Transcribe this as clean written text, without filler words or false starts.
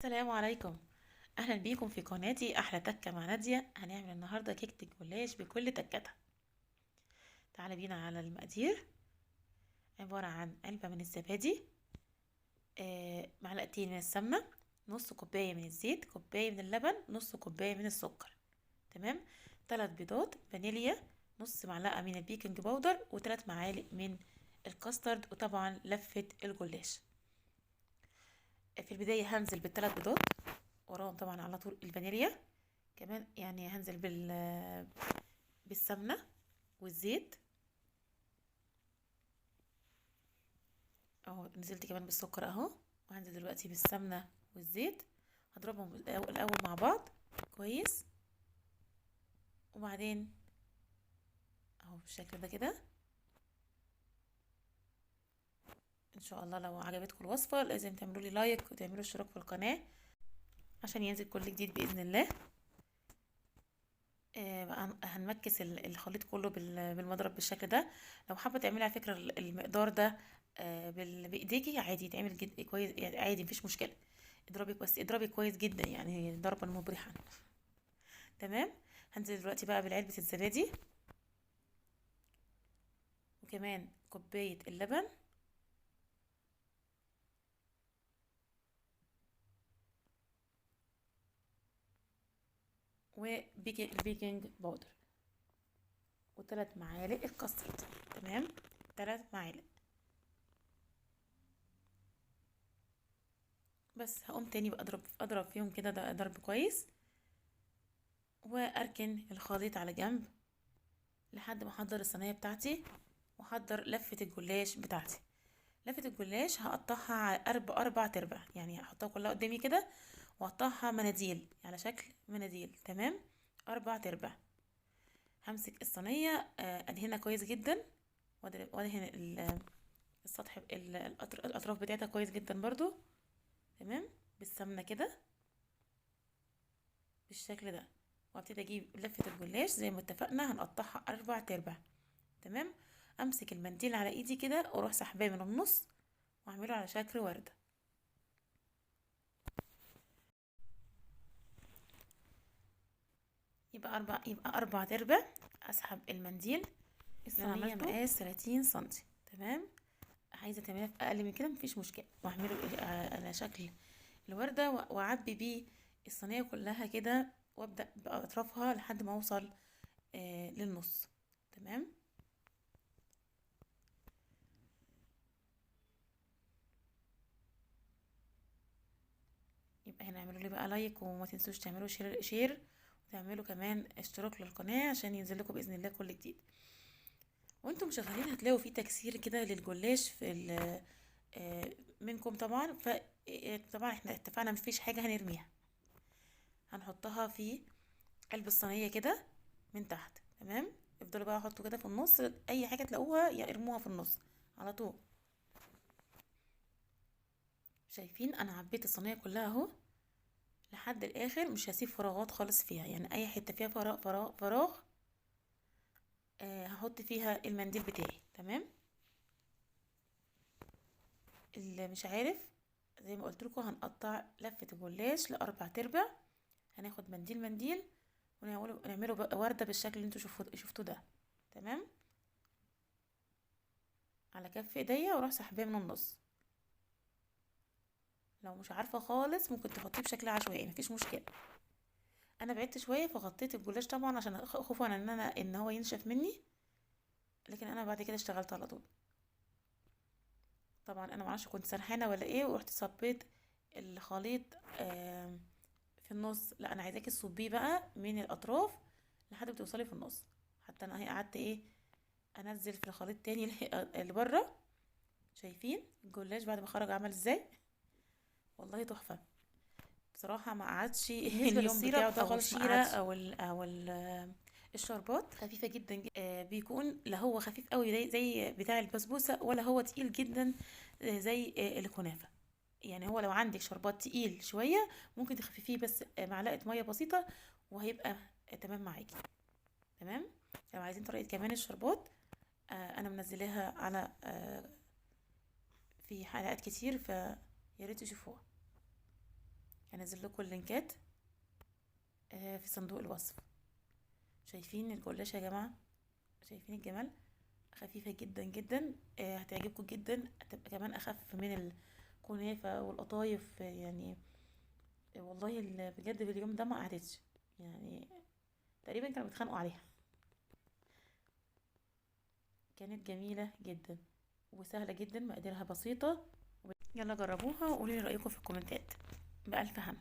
السلام عليكم، اهلا بيكم في قناتي احلى تكه مع ناديه. هنعمل النهارده كيكة الجلاش بكل تكتها. تعالى بينا على المقادير. عبارة عن علبة من الزبادي، معلقتين من السمنة، نص كوباية من الزيت، كوباية من اللبن، نص كوباية من السكر، تمام، 3 بيضات، فانيليا، نص معلقه من ال baking powder، و3 معالق من الكاسترد، وطبعا لفه الجلاش. في البداية هنزل بالثلاث بيضات، وراهم طبعا على طول الفانيليا كمان، يعني هنزل بالسمنه والزيت اهو، نزلت كمان بالسكر اهو، وهنزل دلوقتي بالسمنه والزيت، هضربهم الاول مع بعض كويس، وبعدين اهو بالشكل ده كده. ان شاء الله لو عجبتكم الوصفة لازم تعملوا لي لايك وتعملوا اشتراك في القناة عشان ينزل كل جديد باذن الله. هنمكس الخليط كله بالمضرب بالشكل ده. لو حابة تعملي على فكرة المقدار ده بايديكي عادي، يتعمل جد كويس يعني، عادي مفيش مشكلة. اضربي بس، اضربي كويس جدا يعني، ضربا مبرحا. تمام. هنزل دلوقتي بقى بالعلبه الزبادي، وكمان كوباية اللبن، وال baking powder، وثلاث معالق الكاسترد. تمام، 3 معالق بس. هقوم تاني بقى اضرب فيهم كده ضرب كويس، واركن الخليط على جنب لحد ما احضر الصينية بتاعتي واحضر لفه الجلاش بتاعتي. لفه الجلاش هقطعها على 4 ارباع، يعني هحطها كلها قدامي كده واقطعها مناديل على شكل مناديل. تمام، 4 ارباع. همسك الصينية، ادهنها كويس جدا، وادهن السطح الاطراف بتاعتها كويس جدا برضو. تمام، بالسمنه كده بالشكل ده. وابتدي اجيب لفه الجلاش زي ما اتفقنا هنقطعها 4 ارباع. تمام، امسك المنديل على ايدي كده واروح سحباه من النص واعمله على شكل ورده. يبقى 4 ارباع. اسحب المنديل. الصينية مقاس 30 سنتي. تمام، عايزه تعمليها في اقل من كده مفيش مشكلة. واعمله على شكل الورده واعبي بيه الصينية كلها كده، وابدا باطرافها لحد ما اوصل للنص. تمام، يبقى هنا اعملوا لي بقى like، وما تنسوش تعملوا share، وتعملوا كمان اشتراك للقناة عشان ينزل لكم باذن الله كل جديد. وانتم شغالين هتلاقوا في تكسير كده للجلاش في منكم طبعا. فطبعا احنا اتفقنا مفيش حاجة هنرميها، هنحطها في قلب الصينية كده من تحت. تمام، افضلوا بقى حطوا كده في النص، اي حاجة تلاقوها يا ارموها في النص على طول. شايفين انا عبيت الصينية كلها اهو لحد الاخر، مش هسيب فراغات خالص فيها، يعني اي حتة فيها فراغ فراغ فراغ هحط فيها المنديل بتاعي. تمام، اللي مش عارف زي ما قلت لكم هنقطع لفه الجلاش ل4 ارباع، هناخد منديل منديل ونعمله ورده بالشكل اللي انتوا شفتوه ده. تمام، على كف ايديا واروح سحباه من النص. لو مش عارفه خالص ممكن تحطيه بشكل عشوائي مفيش مشكلة. انا بعدت شوية فغطيت الجلاش طبعا عشان خوفا ان هو ينشف مني، لكن انا بعد كده اشتغلت على طول. طبعا انا معرفش كنت سرحانه ولا ايه، ورحت صبيت الخليط في النص. لا انا عايزاكي تصبيه بقى من الاطراف لحد ما توصلي في النص. حتى انا اهي قعدت انزل في الخليط تاني اللي بره. شايفين الجلاش بعد ما خرج عمل ازاي؟ والله تحفة بصراحة. ما قعدش اليوم بتاعه ده خالص، ما قعدش. او الشربات خفيفة جدا جدا، بيكون لا هو خفيف قوي زي بتاع البسبوسه، ولا هو تقيل جدا زي الكنافه. يعني هو لو عندك شربات تقيل شوية ممكن تخففيه بس معلقه مية بسيطة وهيبقى تمام معاكي. تمام، لو عايزين طريقه كمان الشربات انا منزلاها على في حلقات كتير، فيا ريت تشوفوها. هنزل لكم اللينكات في صندوق الوصف. شايفين الجلاشه يا جماعة؟ شايفين الجمال؟ خفيفة جدا جدا، هتعجبكم جدا، هتبقى كمان اخف من الكنافه والقطايف. والله بجد في اليوم ده ما قعدتش، تقريبا كانوا بيتخانقوا عليها. كانت جميلة جدا وسهلة جدا، مقاديرها بسيطة. يلا جربوها وقولوا لي رايكم في الكومنتات. بألف هنا.